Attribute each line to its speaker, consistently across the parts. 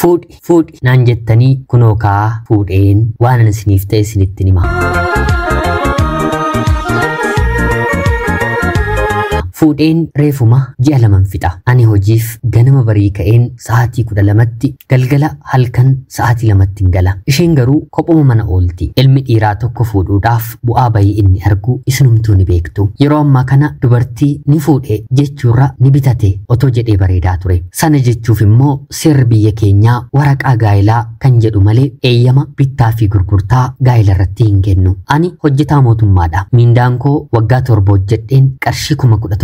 Speaker 1: Fuudhi fuudhi naan jettanii kunoo kaa fuudheen waan ani isiniif ta'e isinitti hima. Fuudheen reefuma ji'a laman fixa. Ani hojiif ganama barii ka'een sa'aatii 12tti galgala halkan sa'aatii 2tti gala. Isheen garuu kophuma mana oolti. Ilmi dhiiraa tokko fuudhuudhaaf bu'aa bayii inni argu isinumtuu ni beektu. Yeroo ammaa kana dubartii ni fuudhe jechuurra ni bitate otoo jedhee bareedaa ture. Sana jechuuf immoo seerri biyya keenyaa waraqaa gaa'elaa kan jedhu malee eeyyama bittaa fi gurgurtaa gaa'ela irratti hin kennu. Ani hojjetaa mootummaadha. Miindaan koo waggaa 7 hojjedheen qarshii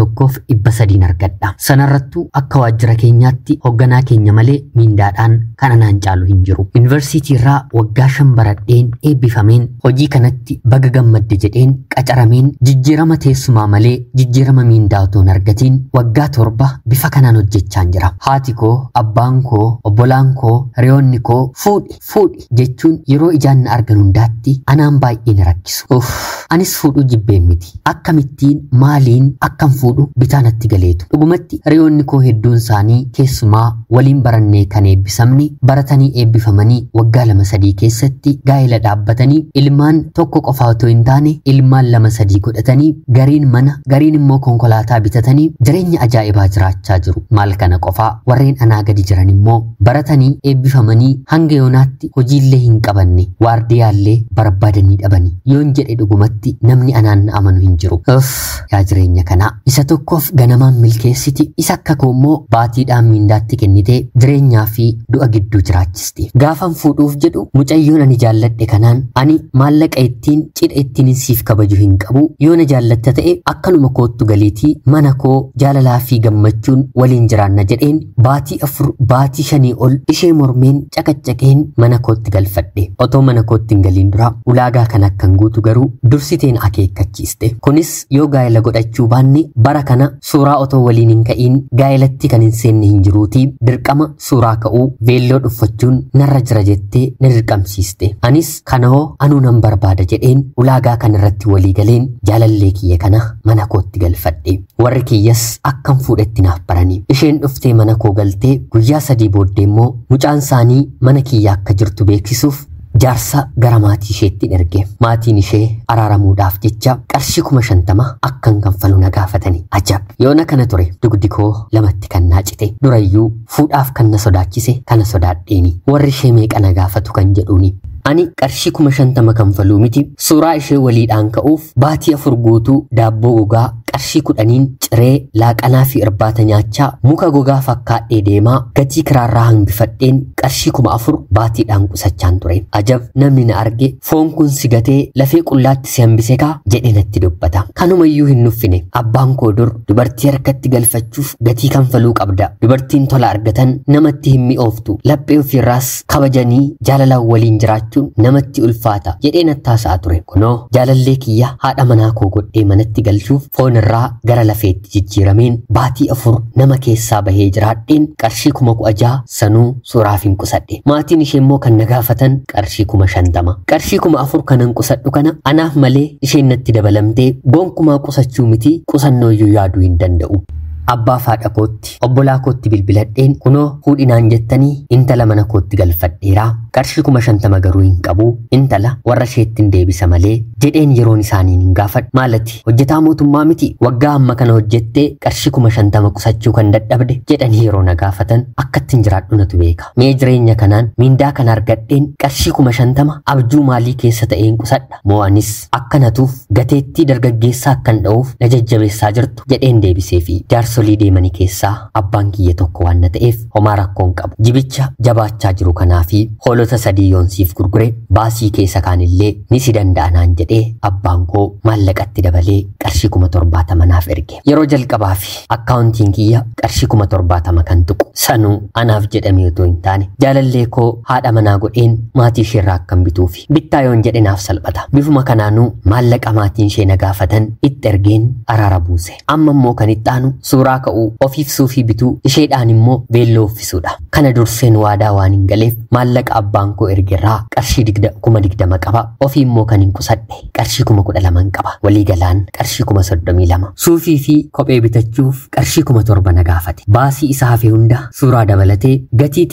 Speaker 1: 11,300 argadha. Sanarrattuu akka waajjira keenyaatti hoogganaa keenya malee miindaadhaan kan anaan caalu hin jiru. Yuunivarsiitii irraa waggaa 5 baradheen eebbifameen hojii kanatti baga gammadde jedheen qacarameen jijjiirama teessumaa malee jijjiirama miindaa otoo hin argatiin waggaa 7 bifa kanaan hojjechaan jira. Haati koo, abbaan koo, obbolaan koo, hiriyoonni koo fuudhi fuudhi jechuun yeroo ijaan na argan hundaatti anaan baay'ee na rakkisu. Uff, anis fuudhuu jibbeen miti. Akkamittiin maaliin akkam fuudhu bitaa natti galeetu. Dhugumatti hiriyoonni koo hedduun isaanii keessumaa waliin barannee kan eebbisamne baratanii eebbifamanii waggaa 2-3 keessatti gaa'ela dhaabbatanii ilmaan tokko qofa otoo hin taane ilmaan 2-3 godhatanii gariin mana gariin immoo konkolaataa bitatanii jireenya ajaa'ibaa jiraachaa jiru. Maal kana qofaa warreen anaa gadi jiran immoo baratanii eebbifamanii hanga yoonaatti hojiillee hin qabanne waardiyaallee barbaadanii dhabani. Yoon jedhe dhugumatti namni anaan na amanu hin jiru. Uff, yaa jireenya kanaa. Isa tokkoof ganamaan milkeessiti, isa akka koo immoo baatiidhaan miindaatti kennitee jireenyaa fi du'a gidduu jiraachisti. Gaafan fuudhuuf jedhu mucayyoon ani jaalladhe kanaan ani maallaqa ittiin cidha ittiin siif kabaju hin qabu. Yoo na jaallatta ta'e akkanuma koottu galiitii mana koo jaalalaa fi gammachuun waliin jiraanna jedheen baatii 4 baatii 5 ol ishee mormeen caqaccaqeen mana kootti galfadhe. Otoo mana kootti hin galiin dura ulaagaa kan akkan guutu garuu dursiteen akeekkachiiste. Kunis yoo gaa'ela godhachuu baanne bara kana suuraa otoo waliin hin ka'iin gaa'elatti kan hin seenne hin jiruutii dirqama suuraa ka'uu veelloo dhuffachuun narra jira jettee na dirqamsiiste. Anis kana hoo anuu nan barbaada jedheen ulaagaa kana irratti walii galeen jaalallee kiyya kana mana kootti galfadhe. Warri kiyyas akkam fuudhetti naaf barani. Isheen dhuftee mana koo galtee guyyaa 3 booddee immoo mucaan isaanii mana kiyya akka jirtu beeksisuuf jaarsa gara maatii isheetti erge. Maatiin ishee araaramuudhaaf jecha qarshii 50,000 akkan kanfalu na gaafatani. Ajab! Yoona kana ture dugdi koo lamatti kan naa cite. Durayyuu fuudhaaf kan na sodaachise kana sodaadheeni. Warri ishee meeqa na gaafatu kan jedhuuni. Ani qarshii 50,000 kanfaluu miti. Suuraa ishee waliidhaan ka'uuf baatii 4 guutuu daabboo gogaa qarshii 10 ciree laaqanaa fi irbaata nyaachaa muka gogaa fakkaadhee deemaa gatii kiraarraa hambifadheen qarshii 4,000 baatiidhaan qusachaan ture. Ajab! Namni na arge foon kun si gatee lafee qullaatti si hambise kaa jedhee natti dubbata. Kanumayyuu hin nuffine. Abbaan koo dur dubartii harkatti galfachuuf gatii kanfaluu qabda. Dubartiin tola argatan namatti hin mi'ooftu. Laphee ofiirraas kabajanii jaalalaan waliin jiraachuun namatti ulfaata jedhee natti haasa'aa ture. Kunoo jaalallee kiyya haadha manaa koo godhee manatti galchuuf foon irraa gara lafeetti jijjiirameen baatii 4 nama keessaa bahee jiraadheen qarshii 16,000 sanuu suuraaf hin qusadhe. Maatiin ishee immoo kan na gaafatan qarshii 50,000. Qarshii 4,000 kanan qusadhu kana anaaf malee isheen natti dabalamtee gonkumaa qusachuu miti qusannooyyuu yaaduu hin danda'u. Abbaa haadha kootti obbolaa kootti bilbiladheen kunoo fuudhinaan jettanii intala mana kootti galfadheera. Qarshii 50,000 garuu hin qabu. Intala warra isheetti hin deebisa malee jedheen yeroon isaaniin hin gaafadhu. Maalati hojjetaa mootummaa miti waggaa amma kana hojjettee qarshii 50,000 qusachuu kan dadhabde jedhanii yeroo na gaafatan akkatti hin jiraadhu natu beeka. Mee jireenya kanaan miindaa kana argadheen qarshii 50,000 abjuu maalii keessa ta'een qusadha. Moo anis akka natuuf gateettii dargaggeessaa akkan dha'uuf na jajjabeessaa jirtu jedheen deebisee fi jaarsolii deemanii keessaa abbaan kiyya tokko waan na ta'eef homaa rakkoon qabu. Jibicha jabaachaa jiru kanaa fi hoolota 3 yoonsiif gurgure baasii keessa kaanillee ni si danda'a naan jedhee abbaan koo maallaqatti dabalee qarshii 70,000 naaf erge. Yeroo jalqabaa fi akkaawuntiin kiyya qarshii 70,000 kan tuqu sanuu anaaf jedhamee otoo hin taane jaalallee koo haadha manaa godheen maatii isheerraa akkan bituufi bittaa yoon jedhe naaf salphata. Bifuma kanaanuu maallaqa maatiin ishee na gaafatan itti ergeen araara buuse. Amma immoo kan itti aanu suuraa ka'uu ofiif suufii bituu isheedhaan immoo beelloo uffisuudha. Kana durseen waadaa waan hin galeef maallaqa abbaan koo ergerraa qarshii 20,000 qaba. Ofii immoo kan hin qusadhe qarshii 12,000 qaba. Waliigalaan qarshii 32,000. Suufii fi kophee bitachuuf qarshii 7,000 na gaafate. Baasii isaa hafe hunda suuraa dabalatee gatii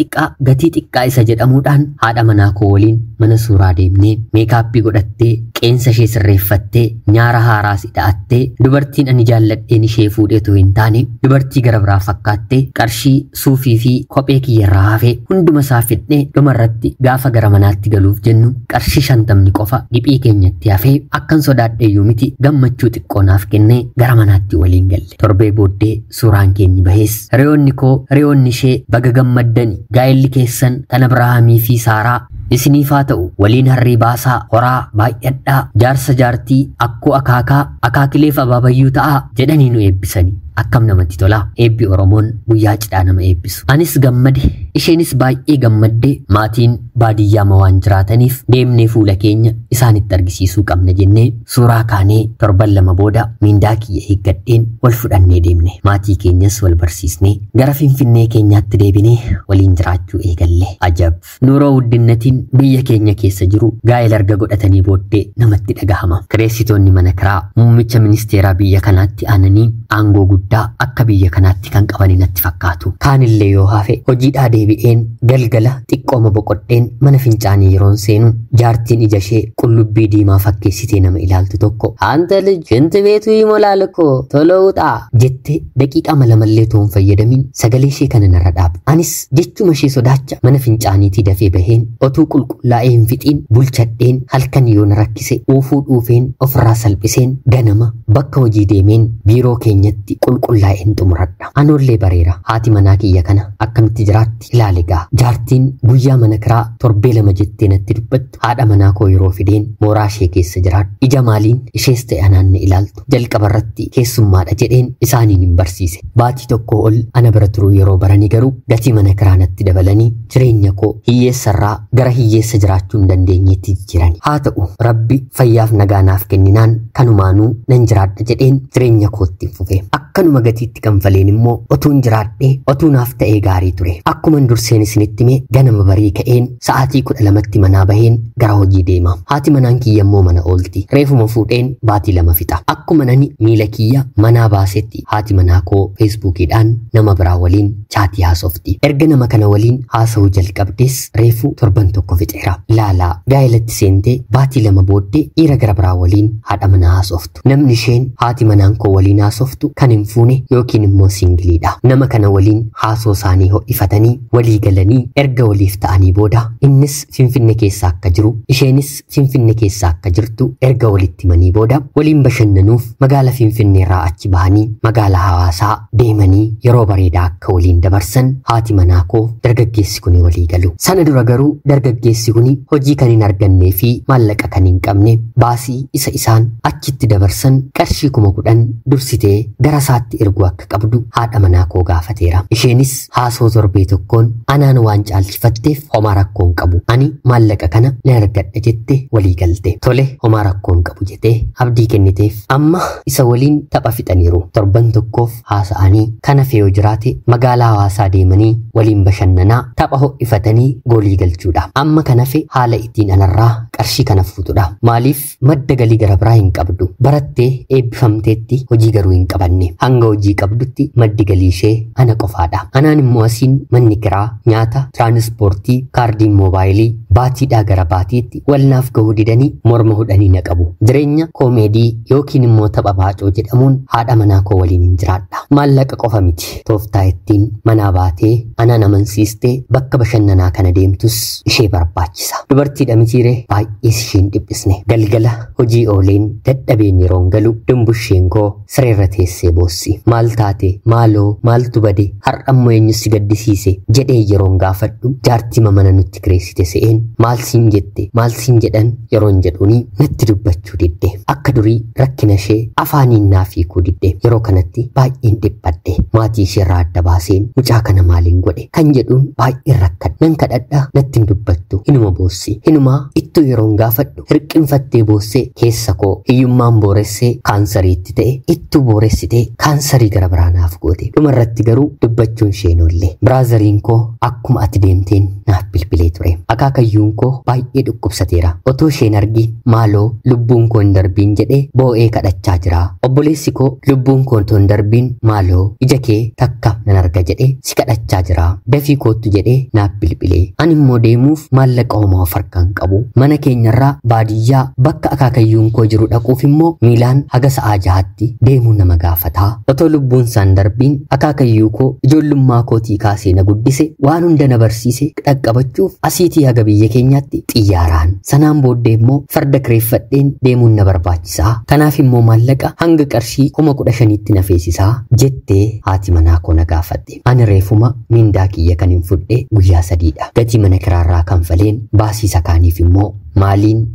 Speaker 1: xiqqaa isa jedhamuudhaan haadha manaa koo waliin mana suuraa deemnee meekaappii godhattee qeensa ishee sirreeffattee nyaara haaraas hidhaattee dubartiin ani jaalladheen ishee fuudheetu hin taane dubartii gara biraa fakkaattee qarshii suufii fi kophee kiyyarraa hafe hunduma isaa fidnee dhumarratti gaafa gara manaatti galuuf jennu qarshii 50 qofa dhiphii keenyatti hafee akkan sodaadheeyyuu miti gammachuu xiqqoo naaf kennee gara manaatti waliin galle. Torbee booddee suuraan keenyi bahees hiriyoonni koo hiriyoonni ishee baga gammaddani gaa'elli keessan kan Abrahaamii fi Saaraa isiniif haa ta'u waliin harree baasaa horaa baay'adhaa jaarsa jaartii akkoo akaakaa akaakileef abaabayyuu ta'aa jedhanii nu eebbisani. Akkam namatti tola eebbi Oromoon guyyaa cidhaa nama eebbisu. Anis gammade isheenis baay'ee gammadde maatiin baadiyyaama waan jiraataniif deemnee fuula keenya isaanitti argisiisuu qabna jennee suuraa kaanee torban 2 booda miindaa kiyya eeggadheen wal fudhannee deemne. Maatii keenyas wal barsiisnee gara Finfinnee keenyaatti deebinee waliin jiraachuu eegalle. Ajab! Nuuroo guddinnatiin biyya keenya keessa jiru gaa'ela erga godhatanii booddee namatti dhagahama. Kireessitoonni mana kiraa muummicha ministeeraa biyya kanaatti aananii aangoo guddaa akka biyya kanaatti kan qabanii natti fakkaatu. Kaanillee yoo hafe hojiidhaa deebi'een galgala xiqqooma boqodheen mana fincaanii yeroon seenu jaartiin ija ishee qullubbii diimaa fakkeessitee nama ilaaltu tokko "Anta lij shinti beetu imolaal koo tolowuxaa" jettee daqiiqaa malamallee toon fayyadamiin sagalee ishee kana narra dhaabde. Anis jechuma ishee sodaacha mana fincaaniitii dafee baheen otuu qulqullaa'ee hin fixiin bulchadheen halkan yoo na rakkise uufuu dhuufeen ofirraa salphiseen ganama bakka hojii deemeen biiroo keenyatti qulqullaa'een xumuradha. Anoollee bareera. Haati manaa kiyya kana akkamitti jiraatti ilaali gaa. Jaartiin guyyaa mana kiraa torbee 2 jettee natti dubbattu haadha manaa koo yeroo fideen mooraa ishee keessa jiraadhu. Ija maaliin ishees ta'e anaan na ilaaltu. Jalqaba irratti keessummaadha jedheen isaaniin hin barsiise. Baatii tokko ol ana bira turuu yeroo baranii garuu gatii mana kiraa natti dabalanii jireenya koo hiyyeessarraa gara hiyyeessa jiraachuu hin dandeenyeetti jijjiirani. Haa ta'u Rabbi fayyaaf nagaa naaf kenninaan kanumaanuu nan jiraadha jedheen jireenya kootti fufe. Akkanuma gatiitti kanfaleen immoo otuun jiraadhee otuu naaf ta'ee gaarii ture. Akkuman durseen isinitti hime ganama barii ka'een sa'aatii 12tti manaa baheen gara hojii deema. Haati manaan kiyya immoo mana oolti. Reefuma fuudheen baatii 2 fixa. Akkuma nani miila kiyya manaa baasetti haati manaa koo feesbuukiidhaan nama biraa waliin chaatii haasofti. Erga nama kana waliin haasa'uu jalqabdes reefu torban 1 fixeera. Laalaa gaa'elatti seentee baatii 2 booddee dhiira gara biraa waliin haadha manaa haasoftu. Namni isheen haati manaan koo waliin haasoftu kan hin fuune yookiin immoo singiliidha. Nama kana waliin haasoo isaanii ho'ifatanii walii galanii erga waliif ta'anii booda innis Finfinne keessa akka jiru isheenis Finfinne keessa akka jirtu erga walitti himanii booda waliin bashannanuuf magaala Finfinne irraa achi bahanii magaala Hawaasaa deemanii yeroo bareedaa akka waliin dabarsan haati manaa koo dargaggeessi kuni walii galu. Sana dura garuu dargaggeessi kuni hojii kan hin argannee fi maallaqa kan hin qabne baasii isa isaan achitti dabarsan qarshii 10,000 dursitee gara isaatti erguu akka qabdu haadha manaa koo gaafateera. Isheenis haasoo torbee tokkoon anaan waan caalchifatteef homaa rakkoo hin qabu. Ani maallaqa kana nan argadha jette walii galte. Tole homaa rakkoo hin qabu jettee abdii kenniteef. Amma isa waliin tapha fixaniiru. Torban tokkoof haasa'anii kana fe'oo jiraate magaalaa Hawaasaa deemanii waliin bashannanaa tapha ho'ifatanii goolii galchuudha. Amma kana fe haala ittiin anarraa qarshii kana fuutudha. Maaliif madda galii gara biraa hin qabdu. Barattee eebbifamteetti hojii garuu hin qabanne. Hanga hojii qabdutti maddi galii ishee ana qofaadha. Anaan immoo asiin manni kiraa, nyaata, tiraanispoortii, kaardiin moobaayilii baatiidhaa gara baatiitti walnaaf gahuu didanii morma hudhanii na qabu. Jireenya koomeedii yookiin immoo tapha baacoo jedhamuun haadha manaa koo waliin hin jiraadha. Maallaqa qofa miti. Tooftaa ittiin manaa baatee anaan amansiistee bakka bashannanaa kana deemtus ishee barbaachisa. Dubartiidha mitiiree baay'ees isheen dhiphisne. Galgala hojii ooleen dadhabeen yeroon galu dumbusheen koo sireerra teessee boossi. Maal taate? Maaloo? Maaltu bade? Har'ammoo eenyu si gaddisiise? Jedhee yeroon gaafadhu jaartii mana nutti kireessite se'een Maal siin jette, maal siin jedhan yeroon jedhuuni natti dubbachuu didde. Akka durii rakkina ishee afaaniin naaf hiikuu didde. Yeroo kanatti baay'een dhiphadhe. Maatii isheerraa adda baaseen mucaa kana maaliin godhe kan jedhuun baay'een rakkadhe. Nan kadhadha, natti hin dubbattu. Hinuma boossi. Hinumaa ittuu yeroon gaafadhu hirqinfattee boossee keessa koo hiyyummaan booressee kaansariitti ta'e ittuu booressitee kaansarii gara biraa naaf goote. Dhumarratti garuu dubbachuun isheen oolle. Biraazariin koo akkuma ati deemteen naaf bilbilee ture. Akaakayyuun koo baay'ee dhukkubsateera. Otoo isheen argiin maaloo lubbuun koo hin darbiin jedhee boo'ee kadhachaa jira. Obboleessi koo lubbuun koo otoo hin darbiin maaloo ija kee takka nan arga jedhee si kadhachaa jira. Dafii koottu jedhee naaf bilbilee. Ani immoo deemuuf maallaqa homaa of harkaan qabu. Mana keenyarraa baadiyyaa bakka akaakayyuun koo jiru dhaquuf immoo miilaan haga sa'aa 6tti deemuun nama gaafataa. Otoo lubbuun isaan darbiin akaakayyuu koo ijoollummaa kootii kaasee na guddise waan hunda na barsiise dhaqqabachuuf asiitii haga biyya keenyaatti xiyyaaraan sanaan booddee immoo farda kireeffadheen deemuun na barbaachisaa. Kanaaf immoo maallaqa hanga qarshii 15,000tti na feesisaa jettee haati manaa koo na gaafatte. Ani reefuma mindaa kiyya kan hin fudhe guyyaa 3dha. Gatii mana kiraarraa kanfaleen baasii isa kaaniif immoo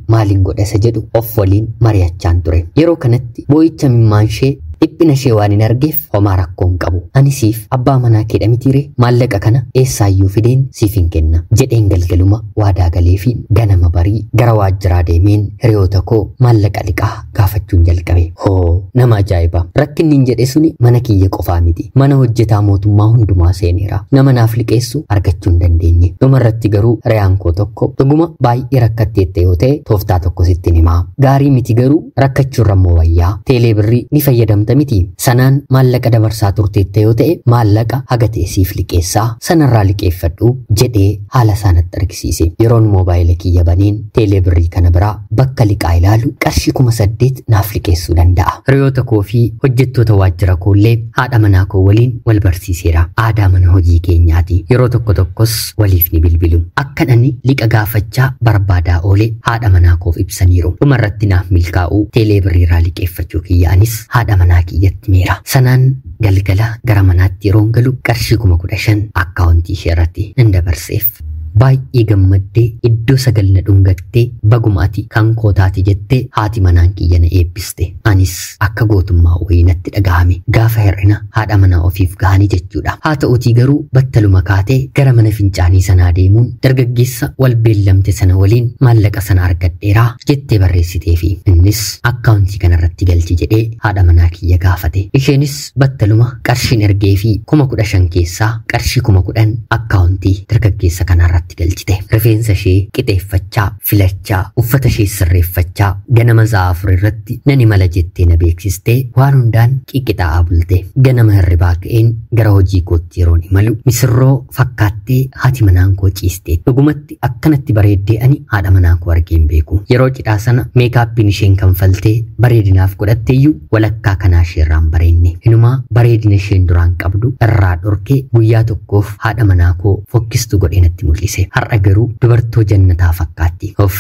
Speaker 1: maaliin godha isa jedhu of waliin mari'achaan ture. Yeroo kanatti boo'icha mimmaan ishee dhiphina ishee waan hin argeef homaa rakkoo hin qabu. Ani siif abbaa manaa keedha mitiire, maallaqa kana eessaayyuu fideen siif hin kenna jedheen galgaluma waadaa galeefi ganama barii gara waajjiraa deemeen hiriyoota koo maallaqa liqaa gaafachuun jalqabe. Hoo nama ajaa'iba! Rakkinni hin jedhe suni mana kiyya qofaa miti. Mana hojjetaa mootummaa hundumaa seeneera. Nama naaf liqeessu argachuu hin dandeenye. Dhumarratti garuu hiriyaan koo tokko dhuguma baay'ee rakkatteetta yoo ta'e tooftaa tokko sittin himaa. Gaarii miti garuu rakkachuurra immoo wayyaa. Teelee birrii ni fayyadamta miti. Sanaan maallaqa dabarsaa turteetta yoo ta'e maallaqa haga ta'e siif liqeessaa, sanarraa liqeeffadhu jedhee haala isaanatti argisiise. Yeroon moobaayila kiyya baneen teelee birrii kana biraa bakka liqaa ilaalu qarshii 8,000 naaf liqeessuu danda'a. Hiriyoota koo fi hojjettoota waajjira koollee haadha manaa koo waliin wal barsiiseera. Aadaa mana hojii keenyaati. Yeroo tokko tokkos waliif ni bilbilu. Akkan ani liqa gaafachaa barbaadaa oole haadha manaa koof ibsaniiru. Dhumarratti naaf milkaa'uu teelee birriirraa liqeeffachuu kiyya anis haadha manaa kiyyatti meera. Sanaan galgala gara manaatti yeroon galu qarshii 15,000 akkaawuntii ishee irratti nan dabarseef. Baay'ee gammaddee iddoo 9 na dhungattee baguma ati kan koo taate jettee haati manaan kiyya na eebbiste. Anis akka gootummaa wayii natti dhagahame. Gaafa hir'ina haadha manaa ofiif gahanii jechuudha. Haa ta'uutii garuu battaluma kaatee gara mana fincaanii sanaa deemuun dargaggeessa wal beellamte sana waliin maallaqa sana argadheeraa jettee barreessiteefi innis akkaawuntii kanarratti galchi jedhee haadha manaa kiyya gaafate. Isheenis battaluma qarshiin ergeefi 15,000 keessaa qarshii 10,000 akkaawuntii dargaggeessa kanarratti galchite. Rifeensa ishee qixeeffachaa, filachaa, uffata ishee sirreeffachaa ganama sa'a 4 irratti nan imala jettee na beeksistee waan hundaan qiqqixaa'aa bulte. Ganama hirribaa ka'een gara hojii kootti yeroon imalu misirroo fakkaattee haati manaan koo ciiste. Dhugumatti akkanatti bareeddee ani haadha manaa koo argee hin beeku. Yeroo cidhaa sana meekaappiin isheen kanfaltee bareedinaaf godhatteeyyuu walakkaa kanaa isheerraan bareenne. Hinumaa bareedina isheen duraan qabdu irraa dhorkee guyyaa tokkoof haadha manaa koo fokkistu godhee natti mul'ise. Har'a garuu dubartoo jannataa fakkaatti. Of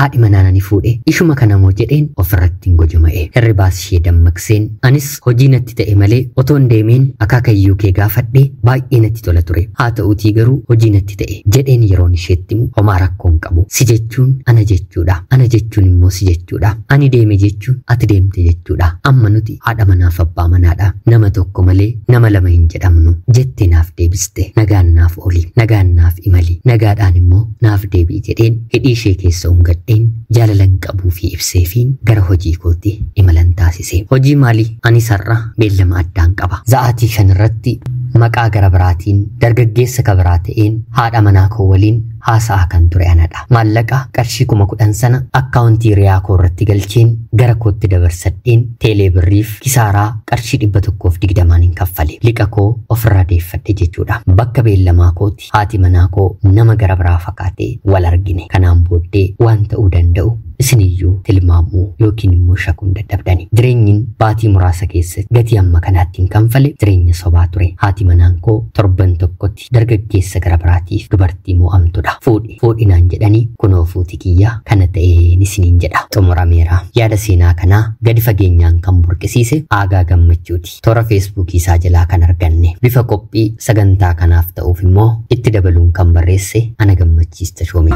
Speaker 1: haadhi manaa nani fuudhe ishuma kana moo jedheen ofirratti hin gojoma'e. Hirribaas ishee dammaqseen anis hojii natti ta'e malee otoo hin deemeen akaakayyuu kee gaafadhee baay'ee natti tola ture. Haa ta'uutii garuu hojii natti ta'e jedheen yeroon isheetti himu homaa rakkoo hin qabu. Si jechuun ana jechuudha. Ana jechuun immoo si jechuudha. Ani deeme jechuun ati deemte jechuudha. Amma nuti haadha manaaf abbaa manaadha. Nama tokko malee nama lama hin jedhamnu jettee naaf deebiste. Nagaan naaf ooli. Nagaan naaf imali. Nagaadhaan immoo naaf deebi'i jedheen hidhii ishee keessa ungadheen jaalalan qabuu fi ibseefiin gara hojii kootti imalan taasise. Hojii maalii? Anis har'a beellama addaan qaba. Sa'aatii 5 irratti maqaa gara biraatiin dargaggeessa kabiraa ta'een haadha manaa koo waliin haasa'aa kan ture anadha. Maallaqa qarshii 10,000 sana akkaawuntii riyaa koo irratti galcheen gara kootti dabarsadheen teelee birriif kisaaraa qarshii 120 hin kaffale. Liqa koo ofirraa deeffadhe jechuudha. Bakka beellamaa kooti haati manaa koo nama gara biraa fakkaatee wal argine. Kanaan booddee waan ta'uu danda'u isiniyyuu tilmaamuu yookiin immoo shakuun dadhabdani. Jireenyiin baatii muraasa keessatti gatii amma kanaatti hin kanfale jireenya sobaa ture. Haati manaan koo torban tokkotti dargaggeessa gara biraatiif dubartii mo'amtudha. Fuudhi fuudhinaan jedhanii kunoo fuuti kiyya kana ta'een isiniin jedha. Xumurameera. Yaada seenaa kanaa gadi fageenyaan kan burqisiise Aagaa Gammachuuti. Toora Feesbuukii isaa jalaa kan arganne. Bifa qophii sagantaa kanaaf ta'uuf immoo itti dabaluun kan barreesse ana Gammachiis Tashoome.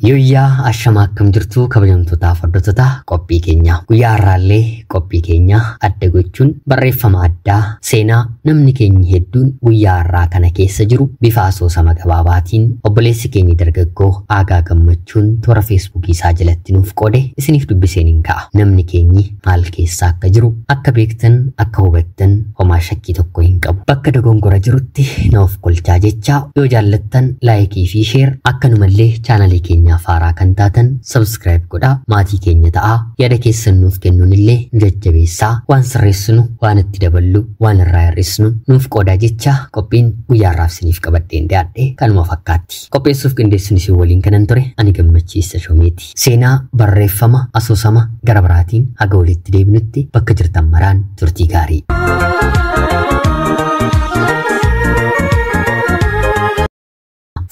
Speaker 1: Yooyyaa ashamaa akkam jirtu kabajamtootaaf hordoftoota qophii keenya. Guyyaa har'aallee qophii keenya adda gochuun barreeffama addaa seenaa namni keenya hedduun guyyaa har'aa kana keessa jiru bifa asoosama gabaabaatiin obboleessi keenya dargaggoo Aagaa Gammachuun toora Feesbuukii isaa jalatti nuuf qoode isiniif dubbiseen hin ka'a. Namni keenyi maal keessa akka jiru akka beektan akka hubattan homaa shakkii tokko hin qabu. Bakka dogongora jirutti na of kolchaa jecha yoo jaallattan laayikii fi sheer akkanumallee chaanalii keenya faaraa kan taatan subscribe godhaa maatii keenya ta'aa yaada keessan nuuf kennuun illee nu jajjabeessaa waan sirreessinu waan itti daballu waan irraa hir'isnu nuuf qoodaa jecha qophiin guyyaa har'aaf isiniif qabadheen dhiyaadhe kanuma fakkaatti. Qopheessuuf qindeessuun isin waliin kanan ture ani Gammachiis Tashoomeeti. Seenaa barreeffama asoosama gara biraatiin haga walitti deebinutti bakka jirtan maraan turtii gaarii.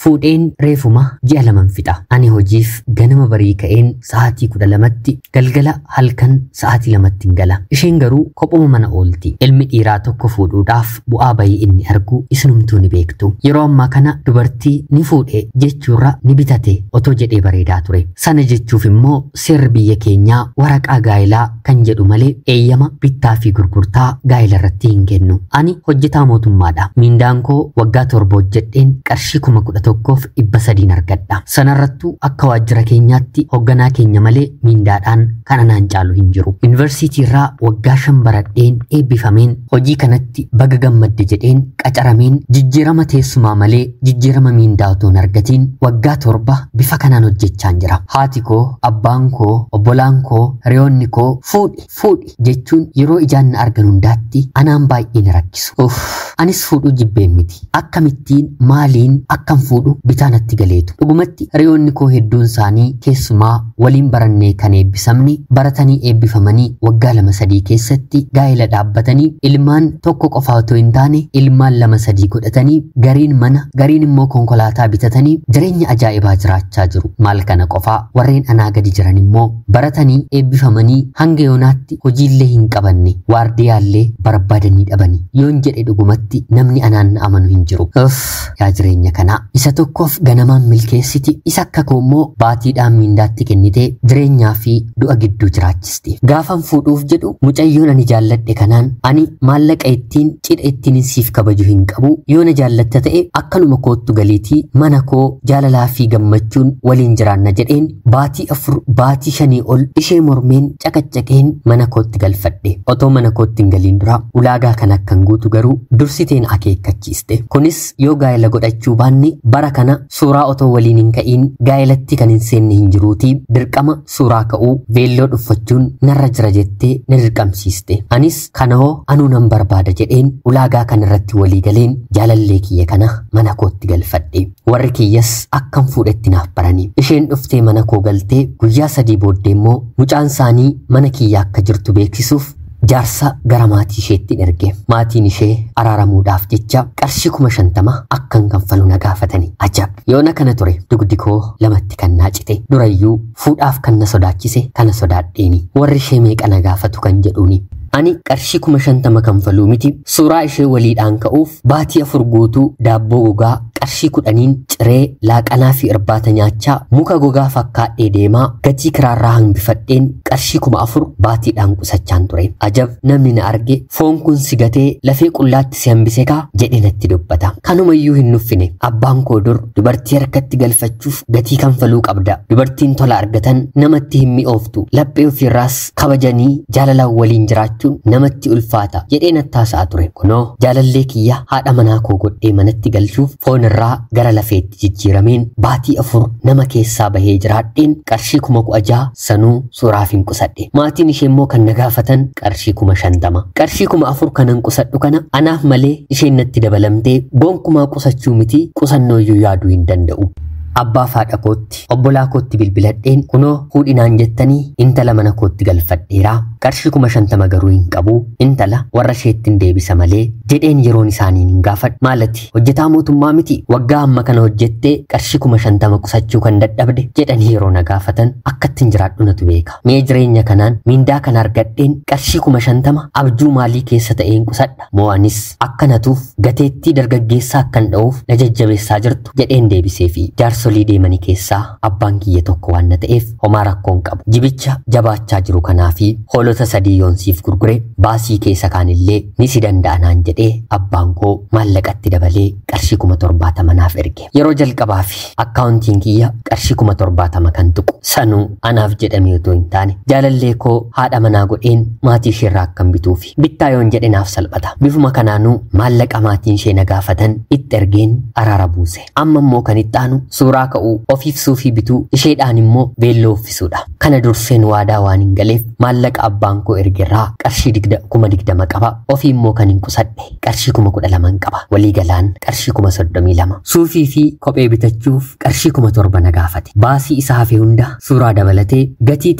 Speaker 1: Fuudheen reefuma ji'a 2 fixa. Ani hojiif ganama barii ka'een sa'aatii 12tti galgala halkan sa'aatii 2tti gala. Isheen garuu kophuma mana oolti. Ilmi dhiiraa tokko fuudhuudhaaf bu'aa bayii inni argu isinumtuu ni beektu. Yeroo ammaa kana dubartii ni fuudhe jechuurra ni bitate otoo jedhee bareedaa ture. Sana jechuuf immoo seerri biyya keenyaa waraqaa gaa'ilaa kan jedhu malee eeyyama bittaa fi gurgurtaa gaa'ila irratti hin kennu. Ani hojjetaa mootummaadha. Miindaan koo waggaa 7 hojjedheen qarshii 11,300 argadha. Sanarrattuu akka waajjira keenyaatti hoogganaa keenya malee miindaadhaan kan anaan caalu hin jiru. Yuunivarsiitii irraa waggaa 5 baradheen eebbifameen hojii kanatti baga gammadde jedheen qacarameen jijjiirama teessumaa malee jijjiirama miindaa otoo hin argatiin waggaa 7 bifa kanaan hojjechaan jira. Haati koo, abbaan koo, obbolaan koo, hiriyoonni koo fuudhi fuudhi jechuun yeroo ijaan na argan hundaatti anaan baay'ee na rakkisu. Uff, anis fuudhuu jibbeen miti. Akkamittiin maaliin akkam fuudhu bitaa natti galeetu. Dhugumatti hiriyoonni koo hedduun isaanii keessumaa waliin barannee kan eebbisamni baratanii eebbifamanii waggaa 2-3 keessatti gaa'ela dhaabbatanii ilmaan tokko qofa otoo hin taane ilmaan 2-3 godhatanii gariin mana gariin immoo konkolaataa bitatanii jireenya ajaa'ibaa jiraachaa jiru. Maal kana qofaa warreen anaa gadi jiran immoo baratanii eebbifamanii hanga yoonaatti hojiillee hin qabanne waardiyaallee barbaadanii dhabani. Yoon jedhe dhugumatti namni anaan na amanu hin jiru. Uff, yaa jireenya kanaa. Isa tokkoof ganamaan milkeessiti, isa akka koo immoo baatiidhaan miindaatti kennitee jireenyaa fi du'a gidduu jiraachisti. Gaafan fuudhuuf jedhu mucayyoon ani jaalladhe kanaan ani maallaqa ittiin cidha ittiin siif kabaju hin qabu. Yoo na jaallatta ta'e akkanuma koottu galiitii mana koo jaalalaa fi gammachuun waliin jiraanna jedheen baatii 4 baatii 5 ol ishee mormeen caqaccaqeen mana kootti galfadhe. Otoo mana kootti hin galiin dura ulaagaa kan akkan guutu garuu dursiteen akeekkachiiste. Kunis yoo gaa'ela godhachuu baanne bara kana suuraa otoo waliin hin ka'iin gaa'elatti kan hin seenne hin jiruutii dirqama suuraa ka'uu veelloo dhuffachuun narra jira jettee na dirqamsiiste. Anis kana hoo anuu nan barbaada jedheen ulaagaa kan irratti walii galeen jaalallee kiyya kana mana kootti galfadhe. Warri kiyyas akkam fuudhetti naaf barani. Isheen dhuftee mana koo galtee guyyaa 3 booddee immoo mucaan isaanii mana kiyya akka jirtu beeksisuuf jaarsa gara maatii isheetti erge. Maatiin ishee araaramuudhaaf jecha qarshii 50,000 akkan kanfalu na gaafatani. Ajab! Yoona kana ture dugdi koo lamatti kan naa cite. Durayyuu fuudhaaf kan na sodaachise kana sodaadheeni. Warri ishee meeqa na gaafatu kan jedhuuni. Ani qarshii 50,000 kanfaluu miti. Suuraa ishee waliidhaan ka'uuf baatii 4 guutuu daabboo gogaa qarshii 10 ciree laaqanaa fi irbaata nyaachaa muka gogaa fakkaadhee deemaa gatii kiraarraa hambifadheen qarshii 4,000 baatiidhaan qusachaan ture. Ajab! Namni na arge foon kun si gatee lafee qullaatti si hambise kaa jedhe natti dubbata. Kanumayyuu hin nuffine. Abbaan koo dur dubartii harkatti galfachuuf gatii kanfaluu qabda. Dubartiin tola argatan namatti hin mi'ooftu. Laphee ofiirraas kabajanii jaalalaan waliin jiraachuun namatti ulfaata jedhee natti haasa'aa ture. Kunoo jaalallee kiyya haadha manaa koo godhee manatti galchuuf foon Foonirraa gara lafeetti jijjiirameen baatii 4 nama keessaa bahee jiraadheen qarshii 16,000 sanuu suuraaf hin qusadhe. Maatiin ishee immoo kan na gaafatan qarshii 50,000. Qarshii 4,000 kanan qusadhu kana anaaf malee isheen natti dabalamtee gonkumaa qusachuu miti qusannooyyuu yaaduu hin danda'u. Abbaa haadha kootti obbolaa kootti bilbiladheen kunoo fuudhinaan jettanii intala mana kootti galfadheera. Qarshii 50,000 garuu hin qabu, intala warra isheetti hin deebisa malee jedheen yeroon isaaniin hin gaafadhu. Maalati hojjetaa mootummaa miti, waggaa amma kana hojjettee qarshii 50,000 qusachuu kan dadhabde jedhanii yeroo na gaafatan akkattiin jiraadhu natu beeka. Mee jireenya kanaan miindaa kana argadheen qarshii 50,000 abjuu maalii keessa ta'een qusadha? Moo anis akka natuuf gateettii dargaggeessaa akkan dha'uuf na jajjabeessaa jirtu jedheen deebisee fi jaarsolii deemanii keessaa abbaan kiyya tokko waan na ta'eef homaa rakkoon qabu. Jibicha jabaachaa jiru kanaa fi hoolota 3 yoonsiif gurgure baasii keessa kaanillee ni si danda'a naan jedhee abbaan koo maallaqatti dabalee qarshii 70,000 naaf erge. Yeroo jalqabaa fi akkaawuntiin kiyya qarshii 70,000 kan tuqu sanuu anaaf jedhamee otoo hin taane jaalallee koo haadha manaa godheen maatii isheerraa akkan bituufi bittaa yoon jedhe naaf salphata. Bifuma kanaanuu maallaqa maatiin ishee na gaafatan itti ergeen araara buuse. Amma immoo kan itti aanu suuraa ka'uu, ofiif suufii bituu, isheedhaan immoo beelloo uffisuudha. Kana durseen waadaa waan hin galeef maallaqa abbaan koo ergerraa qarshii 20,000 qaba. Ofii immoo kan hin qusadhe qarshii 12,000 qaba. Waliigalaan qarshii 32,000. Suufii fi kophee bitachuuf qarshii 7,000 na gaafate. Baasii isaa hafe hunda suuraa dabalatee gatii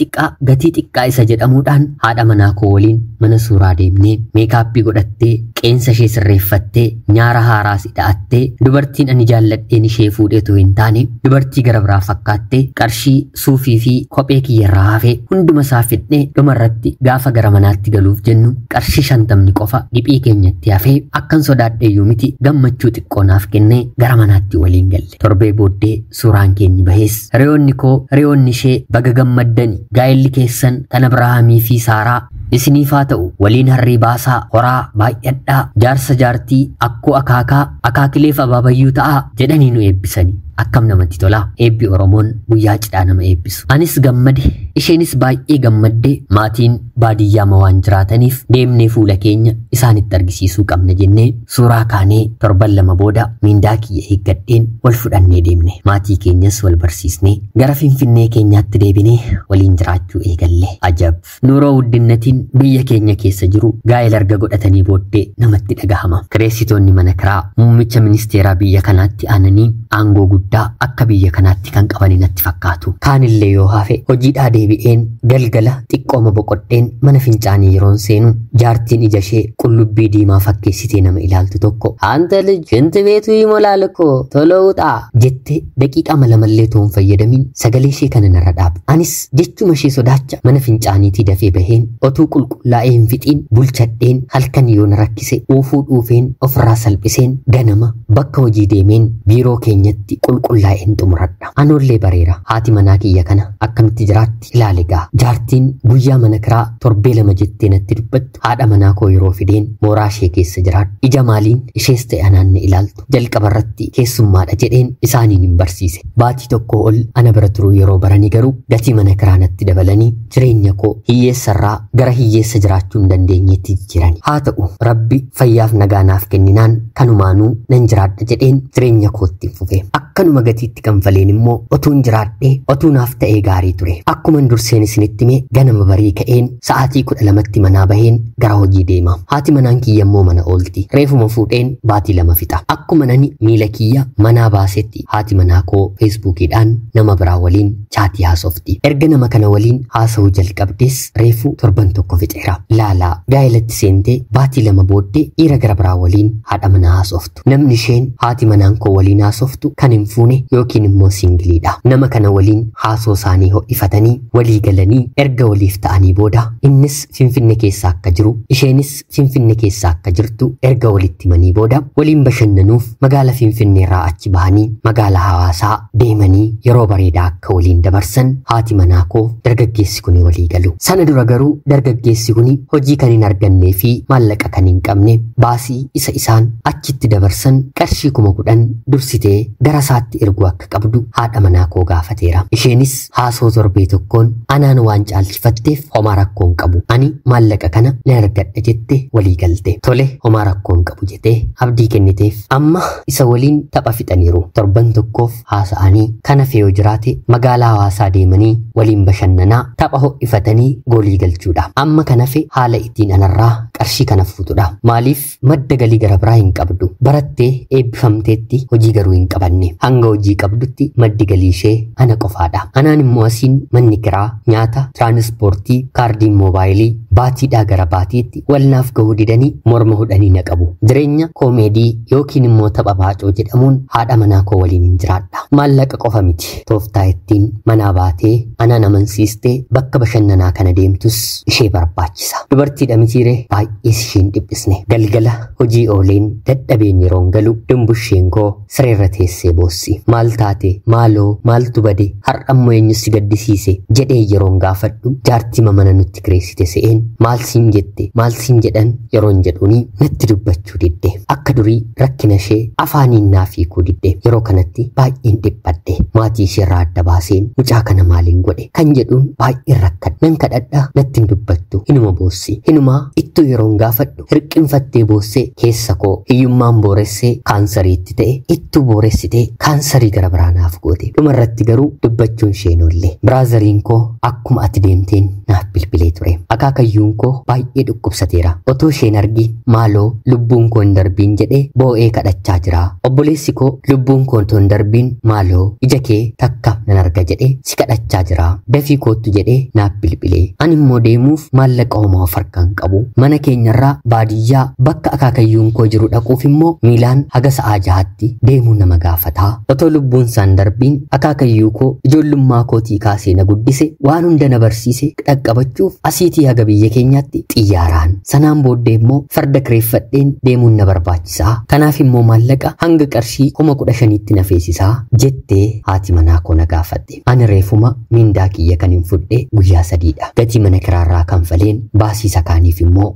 Speaker 1: xiqqaa isa jedhamuudhaan haadha manaa koo waliin mana suuraa deemnee meekaappii godhattee, qeensa ishee sirreeffattee, nyaara haaraas hidhaattee, dubartiin ani jaalladheen ishee fuudheetu hin taane dubartii gara biraa fakkaattee qarshii suufii fi kophee kiyyarraa hafe hunduma isaa fidnee dhumarratti gaafa gara manaatti galuuf jennu qarshii 50 qofa dhiphii keenyatti hafee akkan sodaadheeyyuu miti gammachuu xiqqoo naaf kennee gara manaatti waliin galle. Torbee booddee suuraan keenyi bahees hiriyoonni koo hiriyoonni ishee baga gammaddani, gaa'elli keessan kan Abrahaamii fi Saaraa isiniif haa ta'u, waliin harree baasaa, horaa baay'adhaa, jaarsa jaartii, akkoo akaakaa, akaakileef abaabayyuu ta'aa jedhanii nu eebbisani. Akkam namatti tola! Eebbi Oromoon guyyaa cidhaa nama eebbisu. Anis gammade, isheenis baay'ee gammadde. Maatiin baadiyyaama waan jiraataniif deemnee fuula keenya isaanitti argisiisuu qabna jennee suuraa kaanee torban 2 booda miindaa kiyya eeggadheen wal fudhannee deemne. Maatii keenyas wal barsiisnee gara Finfinnee keenyaatti deebinee waliin jiraachuu eegalle. Ajab! Nuuroo guddinnatiin biyya keenya keessa jiru gaa'ela erga godhatanii booddee namatti dhagahama. Kireessitoonni mana kiraa muummicha ministeeraa biyya kanaatti aananii aangoo guddaa akka biyya kanaatti kan qabanii natti fakkaatu. Kaanillee yoo hafe hojiidhaa deebi'een galgala xiqqooma boqodheen mana fincaanii yeroon seenu jaartiin ija ishee qullubbii diimaa fakkeessitee nama ilaaltu tokko "Anta lij shinti beetu imolaalko tolowuxaa" jettee daqiiqaa malamallee toon fayyadamiin sagalee ishee kana narra dhaabde. Anis jechuma ishee sodaacha mana fincaaniitii dafee baheen otuu qulqullaa'ee hin fixiin bulchadheen halkan yoo na rakkise uufuu dhuufeen ofirraa salphiseen ganama bakka hojii deemeen biiroo keenyatti qulqullaa'een xumuradha. Anoollee bareera. Haati manaa kiyya kana akkamitti jiraatti ilaali gaa. Jaartiin guyyaa mana kiraa torbee 2 jettee natti dubbattu haadha manaa koo yeroo fideen mooraa ishee keessa jiraadhu. Ija maaliin ishees ta'e anaan na ilaaltu. Jalqaba irratti keessummaadha jedheen isaaniin hin barsiise. Baatii tokko ol ana bira turuu yeroo baranii garuu gatii mana kiraa natti dabalanii jireenya koo hiyyeessarraa gara hiyyeessa jiraachuu hin dandeenyeetti jijjiirani. Haa ta'u Rabbi fayyaaf nagaa naaf kenninaan kanumaanuu nan jiraadha jedheen jireenya kootti fufe. Akkanuma gatiitti kanfaleen immoo otuun jiraadhee otuu naaf ta'ee gaarii ture. Akkuman durseen isinitti hime ganama barii ka'een sa'aatii 12tti manaa baheen gara hojii deema. Haati manaan kiyya immoo mana oolti. Reefuma fuudheen baatii 2 fixa. Akkuma nani miila kiyya manaa baasetti haati manaa koo feesbuukiidhaan nama biraa waliin chaatii haasofti. Erga nama kana waliin haasa'uu jalqabdes reefu torban 1 fixeera. Laalaa gaa'elatti seentee baatii 2 booddee dhiira gara biraa waliin haadha manaa haasoftu. Namni isheen haati manaan koo waliin haasoftu kan hin fuune yookiin immoo singiliidha. Nama kana waliin haasoo isaanii ho'ifatanii walii galanii erga waliif ta'anii booda innis Finfinne keessa akka jiru isheenis Finfinne keessa akka jirtu erga walitti himanii booda waliin bashannanuuf magaala Finfinne irraa achi bahanii magaala Hawaasaa deemanii yeroo bareedaa akka waliin dabarsan haati manaa koo dargaggeessi kuni walii galu. Sana dura garuu dargaggeessi kuni hojii kan hin argannee fi maallaqa kan hin qabne baasii isa isaan achitti dabarsan qarshii 10,000 dursitee gara isaatti erguu akka qabdu haadha manaa koo gaafateera. Isheenis haasoo torbee tokkoon tokkoon anaan waan caalchifatteef homaa rakkoon qabu. Ani maallaqa kana nan argadha jette walii galte. Tole homaa rakkoon qabu jettee abdii kenniteef. Amma isa waliin tapha fixaniiru. Torban tokkoof haasa'anii kana fe'oo jiraate magaalaa hawaasaa deemanii waliin bashannanaa tapha ho'ifatanii goolii galchuudha. Amma kana fe haala ittiin anarraa qarshii kana fuutudha. Maaliif madda galii gara biraa hin qabdu. Barattee eebbifamteetti hojii garuu hin qabanne. Hanga hojii qabdutti maddi galii ishee ana qofaadha. Anaan immoo asiin manni kiraa, nyaata, tiraanispoortii, kaardiin moobaayilii baatiidhaa gara baatiitti walnaaf gahuu didanii morma hudhanii na qabu. Jireenya koomeedii yookiin immoo tapha baacoo jedhamuun haadha manaa koo waliin hin jiraadha. Maallaqa qofa miti. Tooftaa ittiin manaa baatee anaan amansiistee bakka bashannanaa kana deemtus ishee barbaachisa. Dubartiidha mitiiree baay'ees isheen dhiphisne. Galgala hojii ooleen dadhabeen yeroon galu dumbusheen koo sireerra teessee boossi. Maal taate? Maaloo? Maaltu bade? Har'ammoo eenyu si gaddisiise? Jedhee yeroon gaafadhu jaartima mana nutti kireessite se'een maal siin jette? Maal siin jedhan? Yeroon jedhuuni natti dubbachuu didde. Akka durii rakkina ishee afaaniin naaf hiikuu didde. Yeroo kanatti baay'een dhiphadhe. Maatii isheerraa adda baaseen mucaa kana maaliin godhe kan jedhuun baay'een rakkadhe. Nan kadhadha natti hin dubbattu. Hinuma boossi. Hinumaa ittuu yeroon gaafadhu hirqinfattee boossee keessa koo hiyyummaan booressee kaansariitti ta'e ittuu booressitee kaansarii gara biraa naaf goote. Dhumarratti garuu dubbachuun isheen oolle. Biraazariin koo akkuma ati deemteen naaf bilbilee ture. Akaakayyuun koo baay'ee dhukkubsateera. Otoo isheen argi maaloo lubbuun koo hin darbiin jedhee boo'ee kadhachaa jira. Obboleessi koo lubbuun koo otoo hin darbiin maaloo ija kee takka nan arga jedhee si kadhachaa jira. Dafii koottu jedhee naaf bilbilee. Ani immoo deemuuf maallaqa homaa of harkaa hin qabu. Mana keenyarraa baadiyyaa bakka akaakayyuun koo jiru dhaquuf immoo miilaan haga sa'aa 6tti deemuun nama gaafataa. Otoo lubbuun isaan darbiin akaakayyuu koo ijoollummaa kootii kaasee na guddise waan hunda na barsiise dhaqqabachuuf asiitii haga biyya keenyaatti xiyyaaraan sanaan booddee immoo farda kireeffadheen deemuun na barbaachisaa. Kanaaf immoo maallaqa hanga qarshii 15,000tti na feesisaa jettee haati manaa koo na gaafatte. Ani reefuma mindaa kiyya kan hin fudhe guyyaa 3dha. Gatii mana kiraarraa kanfaleen baasii isa kaaniif immoo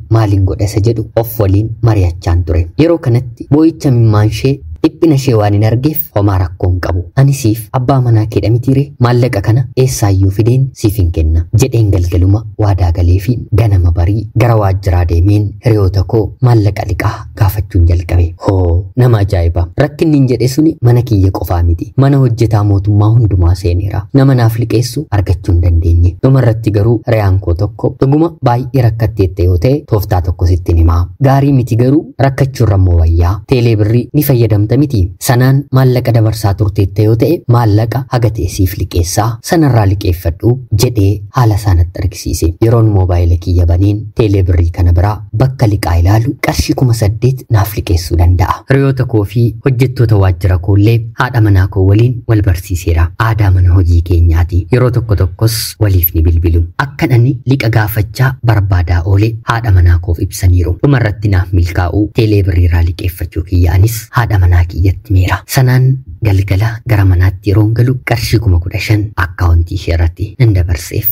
Speaker 1: maaliin godha isa jedhu of waliin mari'achaan ture. Yeroo kanatti boo'icha mimmaan ishee dhiphina ishee waan hin argeef homaa rakkoo hin qabu. Ani siif abbaa manaa keedha mitiire maallaqa kana eessaayyuu fideen siif hin kenna jedheen galgaluma waadaa galee fi ganama barii gara waajjiraa deemeen hiriyoota koo maallaqa liqaa gaafachuun jalqabe. Hoo nama ajaa'iba! Rakkinni hin jedhe suni mana kiyya qofaa miti. Mana hojjetaa mootummaa hundumaa seeneera. Nama naaf liqeessu argachuu hin dandeenye. Dhumarratti garuu hiriyaan koo tokko dhuguma baay'ee rakkatteetta yoo ta'e tooftaa tokko sittin himaa. Gaarii miti garuu rakkachuurra immoo wayyaa. Teelee birrii ni fayyadamta miti. Sanaan maallaqa dabarsaa turteetta yoo ta'e maallaqa haga ta'e siif liqeessaa sanarraa liqeeffadhu jedhee haala isaanatti argisiise. Yeroon moobaayila kiyya baneen teelee birrii kana biraa bakka liqaa ilaalu qarshii 8,000 naaf liqeessuu danda'a. Hiriyoota koo fi hojjettoota waajjira koollee haadha manaa koo waliin wal barsiiseera. Aadaa mana hojii keenyaati. Yeroo tokko tokkos waliif ni bilbilu. Akkan ani liqa gaafachaa barbaadaa oole haadha manaa koof ibsaniiru. Dhumarratti naaf milkaa'uu teelee birriirraa liqeeffachuu kiyya anis haadha manaa kiyyatti meera. Sanaan galgala gara manaatti yeroon galu qarshii 15,000 akkaawuntii ishee irratti nan dabarseef.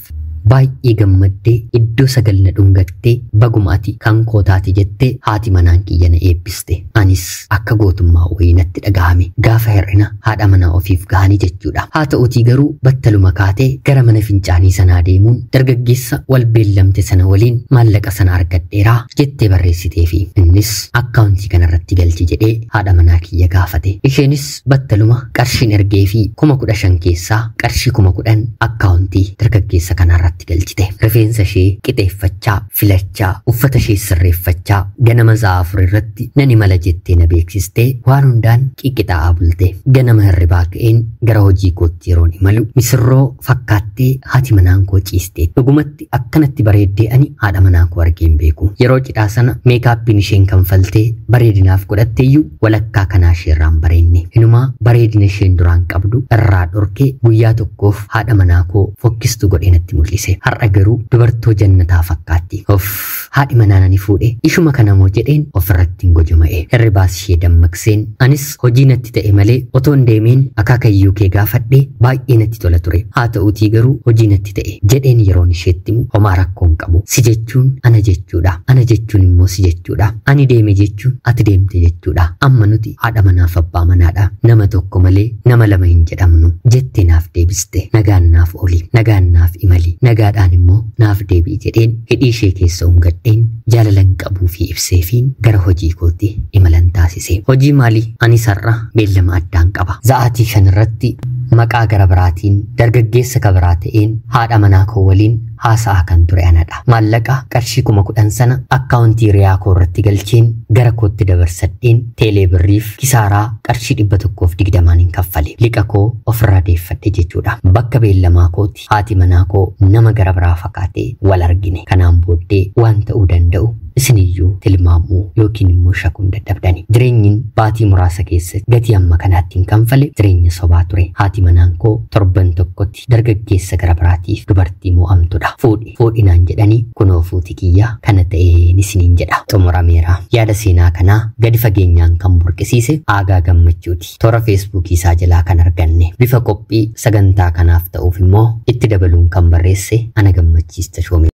Speaker 1: Baay'ee gammaddee iddoo sagal na dhungattee baguma ati kan koo taate jettee haati manaan kiyya na eebbiste. Anis akka gootummaa wayii natti dhagahame. Gaafa hir'ina haadha manaa ofiif gahanii jechuudha. Haa ta'utii garuu battaluma kaatee gara mana fincaanii sanaa deemuun dargaggeessa wal beellamte sana waliin maallaqa sana argadheeraa jettee barreessiteefi innis akkaawuntii kanarratti galchi jedhee haadha manaa kiyya gaafate. Isheenis battaluma qarshiin ergee fi 15,000 keessaa qarshii 10,000 akkaawuntii dargaggeessa kanarratti galchite. Rifeensa ishee qixeeffachaa, filachaa, uffata ishee sirreeffachaa ganama sa'a 4 irratti nan imala jettee na beeksistee waan hundaan qiqqixaa'aa bulte. Ganama hirribaa ka'een gara hojii kootti yeroon imalu misirroo fakkaattee haati manaan koo ciiste. Dhugumatti akkanatti bareeddee ani haadha manaa koo argee hin beeku. Yeroo cidhaa sana meekaappiin isheen kanfaltee bareedinaaf godhatteeyyuu walakkaa kanaa isheerraan bareenne. Hinumaa bareedina isheen duraan qabdu irraa dhorkee guyyaa tokkoof haadha manaa koo fokkistu godhee natti mul'ise. mul'ise. Har'a garuu dubartoo jannataa fakkaatti. Of haadhi manaa nani fuudhe ishuma kana moo jedheen ofirratti hin gojoma'e. Hirribaas ishee dammaqseen anis hojii natti ta'e malee otoo hin deemeen akaakayyuu kee gaafadhee baay'ee natti tola ture. Haa ta'uutii garuu hojii natti ta'e jedheen yeroon isheetti himu homaa rakkoo hin qabu. Si jechuun ana jechuudha. Ana jechuun immoo si jechuudha. Ani deeme jechuun ati deemte jechuudha. Amma nuti haadha manaaf abbaa manaadha. Nama tokko malee nama lama hin jedhamnu jettee naaf deebiste. Nagaan naaf ooli, nagaan naaf imali, nagaadhaan immoo naaf deebi'i jedheen hidhii ishee keessa ungadheen jaalalan qabuu fi ibseefiin gara hojii kootti imalan taasise. Hojii maalii? Anis har'a beellama addaan qaba. Sa'aatii 5 irratti maqaa gara biraatiin dargaggeessa kabiraa ta'een haadha manaa koo waliin haasa'aa kan ture anadha. Maallaqa qarshii 10,000 sana akkaawuntii riyaa koo irratti galcheen gara kootti dabarsadheen teelee birriif kisaaraa qarshii 120 hin kaffale. Liqa koo ofirraa deeffadhe jechuudha. Bakka beellamaa kooti haati manaa koo nama gara biraa fakkaatee wal argine. Kanaan booddee waan ta'uu danda'u isiniyyuu tilmaamuu yookiin immoo shakuun dadhabdani. Jireenyiin baatii muraasa keessatti gatii amma kanaatti hin kanfale jireenya sobaa ture. Haati manaan koo torban tokkotti dargaggeessa gara biraatiif dubartii mo'amtudha. Fuudhi fuudhinaan jedhanii kunoo fuuti kiyya kana ta'een isiniin jedha. Xumurameera. Yaada seenaa kanaa gadi fageenyaan kan burqisiise Aagaa Gammachuuti. Toora feesbuukii isaa jalaa kan arganne. Bifa qophii sagantaa kanaaf ta'uuf immoo itti dabaluun kan barreesse ana Gammachiis Tashoomee.